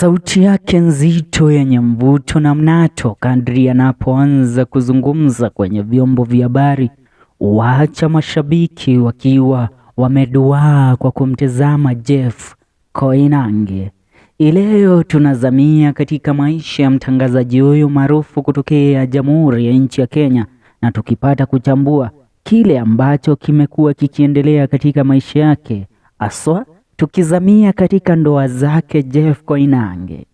Sauti yake nzito yenye mvuto na mnato kadri anapoanza kuzungumza kwenye vyombo vya habari waacha mashabiki wakiwa wameduaa kwa kumtazama Jeff Koinange. Leo tunazamia katika maisha ya mtangazaji huyu maarufu kutokea Jamhuri ya nchi ya Kenya, na tukipata kuchambua kile ambacho kimekuwa kikiendelea katika maisha yake, haswa tukizamia katika ndoa zake Jeff Koinange.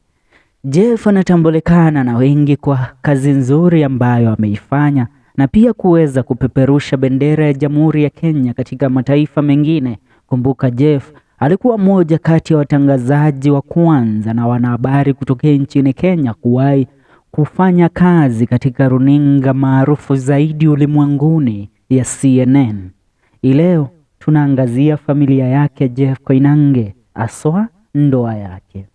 Jeff anatambulikana na wengi kwa kazi nzuri ambayo ameifanya na pia kuweza kupeperusha bendera ya Jamhuri ya Kenya katika mataifa mengine. Kumbuka Jeff alikuwa mmoja kati ya watangazaji wa kwanza na wanahabari kutokea nchini Kenya kuwahi kufanya kazi katika runinga maarufu zaidi ulimwenguni ya CNN. Leo tunaangazia familia yake Jeff Koinange, haswa ndoa yake.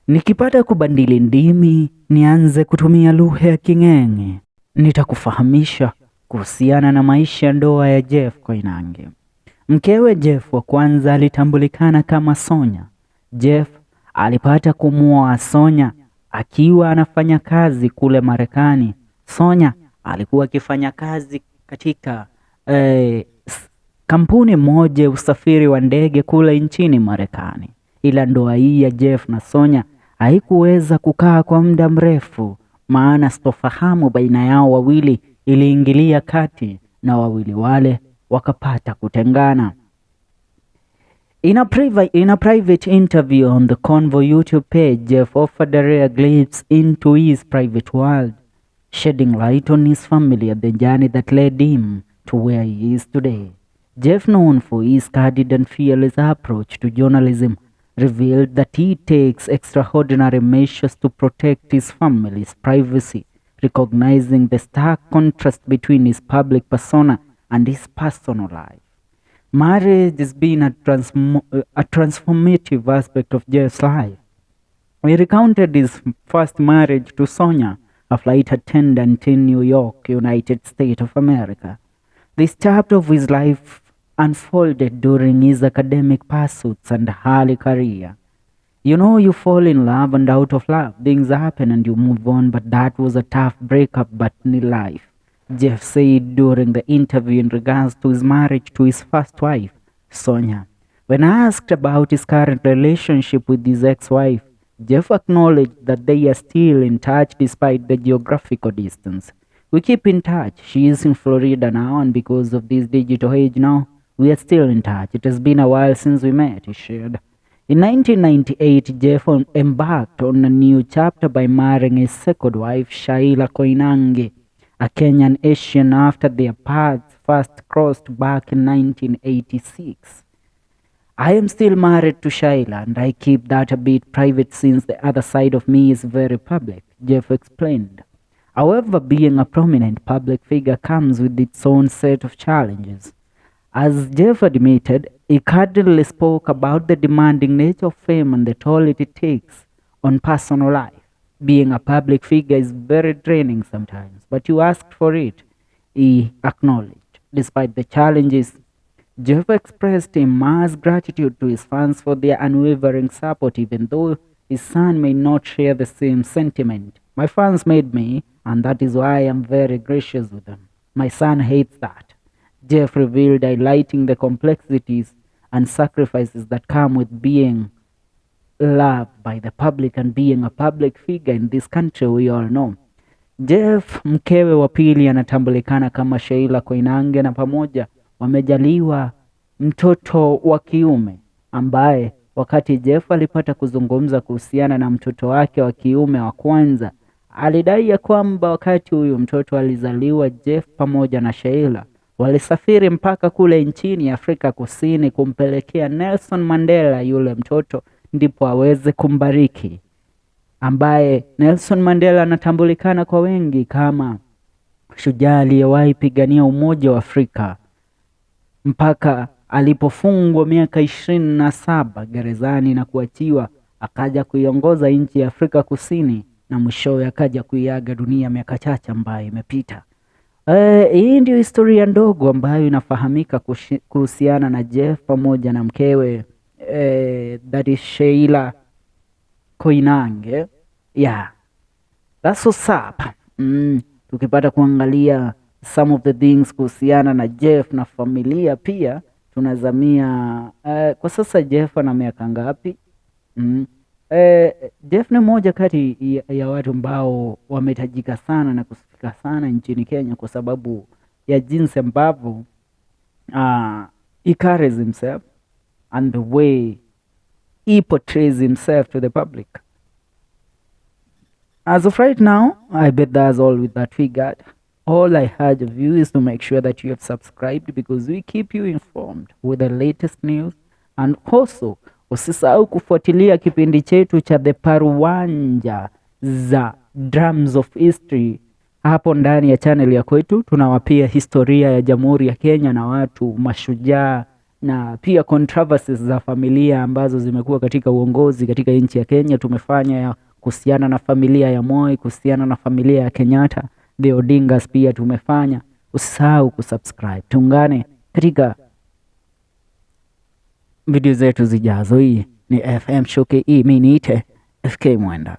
Nikipata kubadili ndimi nianze kutumia lugha ya King'eng'e, nitakufahamisha kuhusiana na maisha ya ndoa ya Jeff Koinange. Mkewe Jeff wa kwanza alitambulikana kama Sonya. Jeff alipata kumuoa Sonya akiwa anafanya kazi kule Marekani. Sonya alikuwa akifanya kazi katika kampuni moja ya usafiri wa ndege kule nchini Marekani. Ila ndoa hii ya Jeff na Sonya haikuweza kukaa kwa muda mrefu, maana sitofahamu baina yao wawili iliingilia kati na wawili wale wakapata kutengana. In a private interview on the Convo YouTube page, Jeff offered a rare glimpse into his private world, shedding light on his family and the journey that led him to where he is today. Jeff, known for his candid and fearless approach to journalism, revealed that he takes extraordinary measures to protect his family's privacy, recognizing the stark contrast between his public persona and his personal life. Marriage has been a transformative aspect of Jeff's life. He recounted his first marriage to Sonia, a flight attendant in New York, United States of America. This chapter of his life unfolded during his academic pursuits and early career. You know, you fall in love and out of love, things happen and you move on, but that was a tough breakup, but in life. Jeff said during the interview in regards to his marriage to his first wife, Sonia. When asked about his current relationship with his ex-wife, Jeff acknowledged that they are still in touch despite the geographical distance. "We keep in touch. She is in Florida now, and because of this digital age now, we are still in touch. It has been a while since we met," he shared. In 1998, Jeff embarked on a new chapter by marrying his second wife, Shaila Koinange, a Kenyan Asian, after their paths first crossed back in 1986. "I am still married to Shaila and I keep that a bit private since the other side of me is very public," Jeff explained. However, being a prominent public figure comes with its own set of challenges. As Jeff admitted, he candidly spoke about the demanding nature of fame and the toll it takes on personal life. "Being a public figure is very draining sometimes, but you asked for it," he acknowledged. Despite the challenges, Jeff expressed immense gratitude to his fans for their unwavering support, even though his son may not share the same sentiment. "My fans made me, and that is why I am very gracious with them. My son hates that," Jeff revealed, highlighting the complexities and sacrifices that come with being loved by the public and being a public figure in this country we all know. Jeff mkewe wa pili anatambulikana kama Sheila Koinange na pamoja wamejaliwa mtoto wa kiume ambaye wakati Jeff alipata kuzungumza kuhusiana na mtoto wake wa kiume wa kwanza, alidai ya kwamba wakati huyu mtoto alizaliwa, Jeff pamoja na Sheila walisafiri mpaka kule nchini Afrika Kusini kumpelekea Nelson Mandela yule mtoto ndipo aweze kumbariki, ambaye Nelson Mandela anatambulikana kwa wengi kama shujaa aliyewahi pigania umoja wa Afrika mpaka alipofungwa miaka 27 gerezani na kuachiwa, akaja kuiongoza nchi ya Afrika Kusini na mwishowe akaja kuiaga dunia miaka chache ambayo imepita. Hii ndio historia ndogo ambayo inafahamika kuhusiana na Jeff pamoja na mkewe that is Sheila. Koinange. Yeah, that's what's up. Tukipata kuangalia some of the things kuhusiana na Jeff na familia pia tunazamia kwa sasa Jeff ana miaka ngapi? Jeff ni mmoja kati ya watu ambao wametajika sana na kusifika sana nchini Kenya kwa sababu ya jinsi ambavyo he carries himself and the way he portrays himself to the public. As of right now, I bet that's all with that we got. All I urge of you is to make sure that you have subscribed because we keep you informed with the latest news, and also usisahau kufuatilia kipindi chetu cha The Paruanja za Drums of History. Hapo ndani ya channel ya kwetu tunawapia historia ya Jamhuri ya Kenya na watu mashujaa na pia controversies za familia ambazo zimekuwa katika uongozi katika nchi ya Kenya. Tumefanya ya kuhusiana na familia ya Moi, kuhusiana na familia ya Kenyatta, the Odingas pia tumefanya. Usisahau kusubscribe, tuungane katika video zetu zijazo. Hii ni FM Show KE, mi niite FK Mwenda.